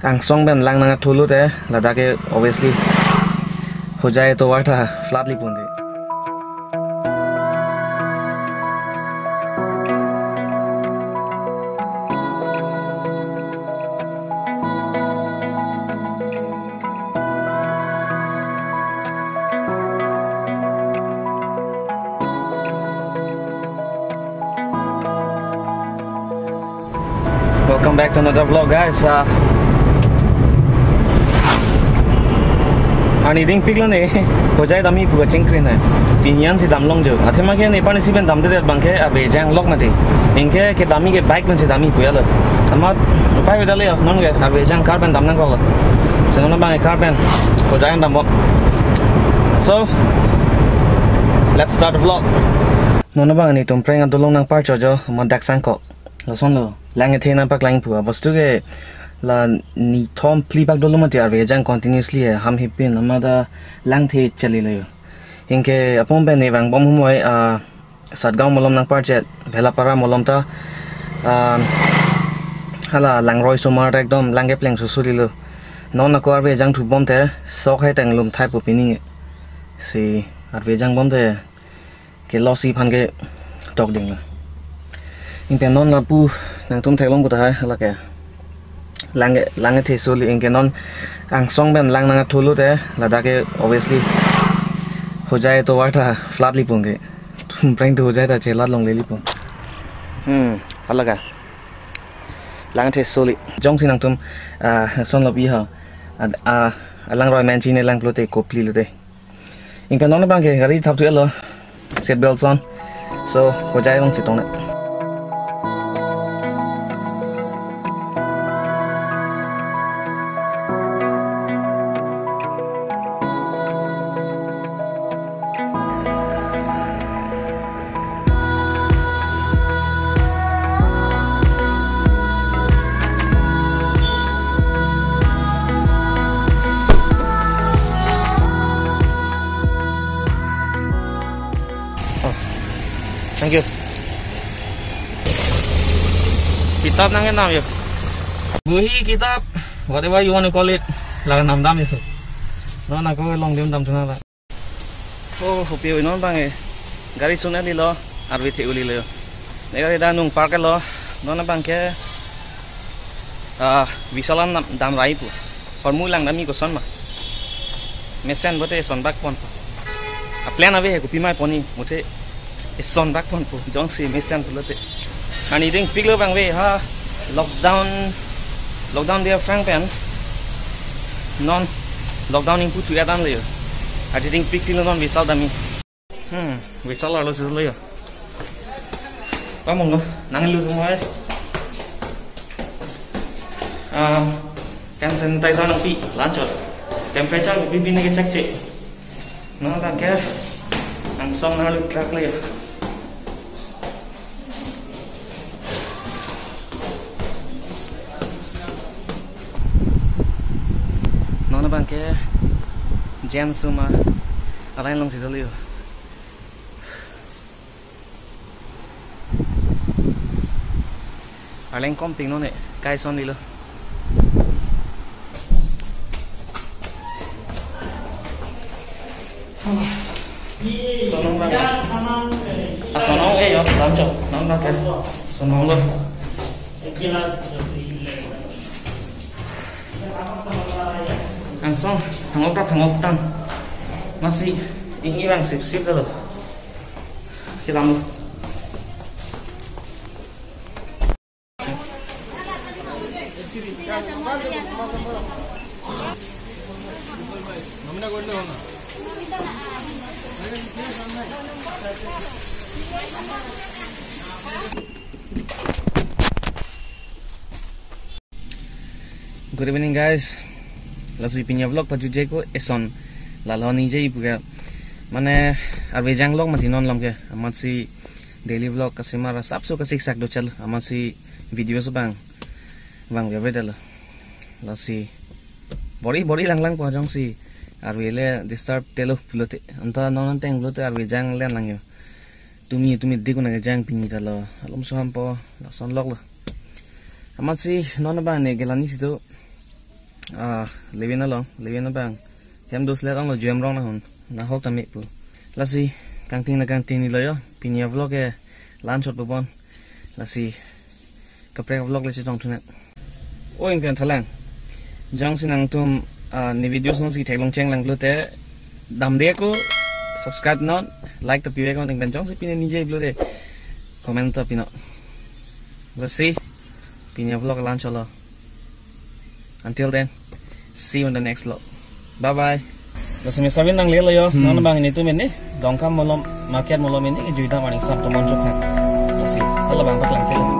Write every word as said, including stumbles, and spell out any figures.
Angsong pen lang nangthu lote, ladak ke obviously Hojai tovar ta flood liponte. Welcome back to another vlog, guys. Uh, arni dingpik lo ne, Hojai damji pu kachingkrin hai. Pini ansi damlong jo. Athema ke nephan isi pen damde det abang ke, Arve Ejang lok mati. Anke kedamji ke bike pensi damji pu ya lo. Amat upai beda le yo, non ke Arve Ejang car pen dam nangkok lo. Si non abang ke car pen Hojai an dambom. So, let's start the vlog. Non abang netum prank adolong nangpar chojo, amat dak sangkok. Lason lo, lang kethe nangpaklang pu, abostu ke la nithom phli bak dolo mati Arve Ejang continuously hai, ham hipin, amat ta lang the chali lo yo. Anke apong pen ne vangbom humoi, ah, Satgaon malom nangparchet, Bhelapara malom ta, ah, hala langroi osomar ta ekdom lang kepleng susu di lo. Non ako Arve Ejang thubom te, sok hai tang lum thai po pini nge. Si Arve Ejang bom te, ke lo si aphan ke tok ding lo. Anke non lapu nangtum theklong pu tahai, hala ke. Lang ke, lang kethe soli, anke non Angsong pen lang nangthu lote, ladak ke obviously Hojai tovar ta flood liponte. Tum prank tu Hojai ta chelat longle lipon. Hmm, hala ke. Lang kethe soli. Jongsi nangtum, ah, son lo pi ha. Ad-, ah, langroi menchine lang pulote kopli lote. Anke non abang ke gari thap thu lo. Seat belt son. So, Hojai along chetong na. Oh, thank you. Kitab nang kenam yo. Buhi, kitab, whatever you want to call it, la namdam yo. Non ako longdem damthu nang la. Oh, hopi oi non abang e. Gari sun-eli lo, Arve the-uli lo. Ne gari dak nung park lo, non abang ke, ah, Vishal an dam, dam rai pu. Hormu lang damji koson ma. Mesen pulote eson bak ponpo. A plan ave he kopi mai ponji, muthe eson bak ponpo. Jongsi mesen pulote. Arni dingpik lo abang ave ha. Lockdown, lockdown dia phrang pen. Non lockdown ingpu tu ya dan le yo. Arni dingpik lo non Vishal damji. Hmm, Vishal arlo si lo yo. Pamong lo, nanglu mo e. Um, hand sanitizer nangpi, la-anchot. Temperature kopi pine ke check che. Non abang ke, Angsong nanglu truck le yo. Non abang ke, Jen Suma, a-line along si dolo yo. Arleng kom ping non e, kai son di lo. Sonong bang. Ah, sonong e yo, lam chok, nang bang ke. Sonong lo. Angsong, hangop rak hangop tang. Masi, ingni bang sip sip lo. Kilam lo. Good evening, guys. Lasi pini a-vlog pajutje ko eson. Lalo ningje ipu ke. Mane Arve Ejang vlog mati non alam ke. Amatsi daily vlog kasimar asapso kasiksak do chalo. Amatsi video so bang. Bang veve dalo. Lasi bor-i bor-i langlang po jongsi Arve le disturb te lo pulote. Anta non teng pulote Arve Ejang le lang yo. Tumi tumi dik una kejang pini ta lo. Alom so ham po, lason lok lo. Amatsi non abang ne gelani si do. Ah, Lewin along, Lewin abang. Hem doslet ang lo juem rong nahun. Nahok tame pu. Lasi, kangting na kangting ni lo yo. Pini a-vlog ke la-anchot pupon. Lasi, kaprek vlog le chetong thunet. O ingpen thalang. Jongsi nangtum, ah, ne video song si theklong chenglang pulote, damde ako, subscribe non, like ta pive kon, ingpen jongsi pine nije pulote, comment ta pinon. Lasi, pini a-vlog la-anchot lo. Until then, see you in the next vlog. Bye bye. Lasi mesa vin nangle lo yo, Hmm. non bang ilitum ini, Dongkamukam malom, market malom ini, juidam aning sam tomon chok han. Lasi, hala bang paklangte lo.